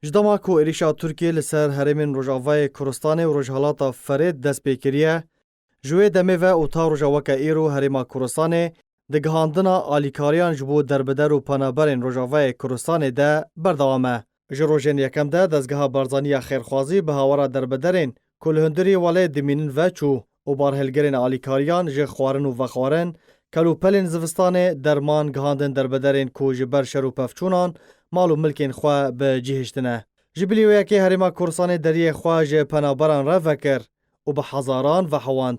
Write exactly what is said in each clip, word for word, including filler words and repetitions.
Ji dema ku êrîşa Tirkiyê li ser herêmên Rojavayê Kurdistanê û Rojhilata Ferêt dest pê kiriye, ji wê demê ve û ta roja weke îro Herêma Kurdistanê di gihandina alîkariyan ji bo derbeder û penaberên Rojavayê Kurdistanê de berdewam e. Ji rojên yekem de Dezgeha Barzanî ya Xêrxwazî bi hawara derbederên ku li hundirî welê dimînin veçû û barhilgirên alîkariyan ji xwarin û vexwarin, kelûpelên zivistanê, derman gihandin derbederên ku ji ber şer û pevçûnan mal û milkên xwe bi cî hiştine. Ji bilî wê yekê Herêma Kurdistanê deriyê xwe ji penaberan re vekir û bi hezaran vehewand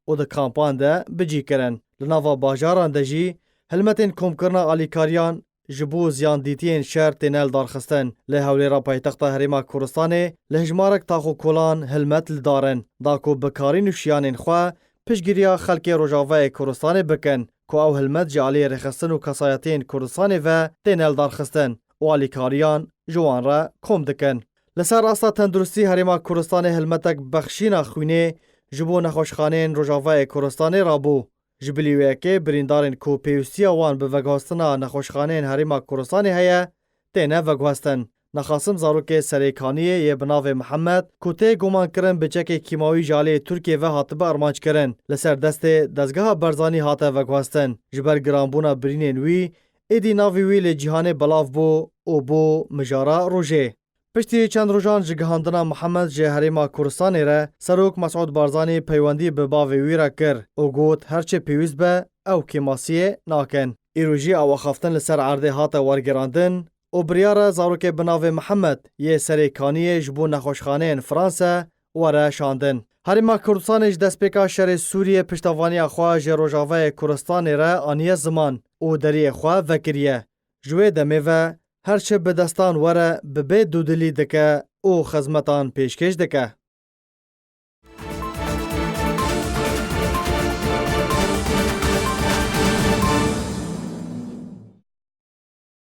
û di kampan de bi cî kirin. Li nava bajaran de jî hilmetên komkirina alîkariyan ji bo ziyandîtiyên şer têne lidarxistin. Li Hewlêra paytexta Herêma Kurdistanê li hejmarek tax û kolan hilmet li dar in, da ku bi karî nûşiyanên xwe piştgiriya xelkê Rojavayê Kurdistanê bikin, ku ew hilmet ji alî rêxistin û kesayetiyên Kurdistanê ve têne lidarxistin û alîkariyan ji wan re kom dikin. Li ser asta tenduristî Herêma Kurdistanê hilmetek bexşîna xwînê ji bo nexweşxaneyên Rojavayê Kurdistanê rabû. Ji bilî wê yekê birîndarên ku pêwîstiya wan bi veguhestina nexweşxaneyên Herêma Kurdistanê heye, têne veguhestin. Nexasim zarokê Serê Kaniyê yê bi navê Mihemed ku tê gumankirin bi çekê kîmawî ji aliyê Tirkiyê ve hatibe armanckirin, li ser destê Dezgeha Barzanî hate veguhestin. Ji ber giranbûna birînên wî, êdî navê wî li cîhanê belav bû û bû mijara rojê. Piştî çend rojan ji gihandina Mihemed ji Herêma Kurdistanê re, Serok Mesûd Barzanî peywendî bi bavê wî re kir û got, her çi pêwîst be, ew kêmasiyê nakin. Îro jî ew axaftin li ser erdê hate wergerandin û biryar e zarokê bi navê Mihemed yê Serê Kaniyê ji bo nexweşxaneyên Franse were şandin. Herêma Kurdistanê ji destpêka şerê Sûriyê piştevaniya xwe ji Rojavayê Kurdistanê re aniye ziman û deriyê xwe vekiriye. Ji wê demê ve her çi bi destan were bi bê dûdilî dike û xizmetan pêşkêş dike.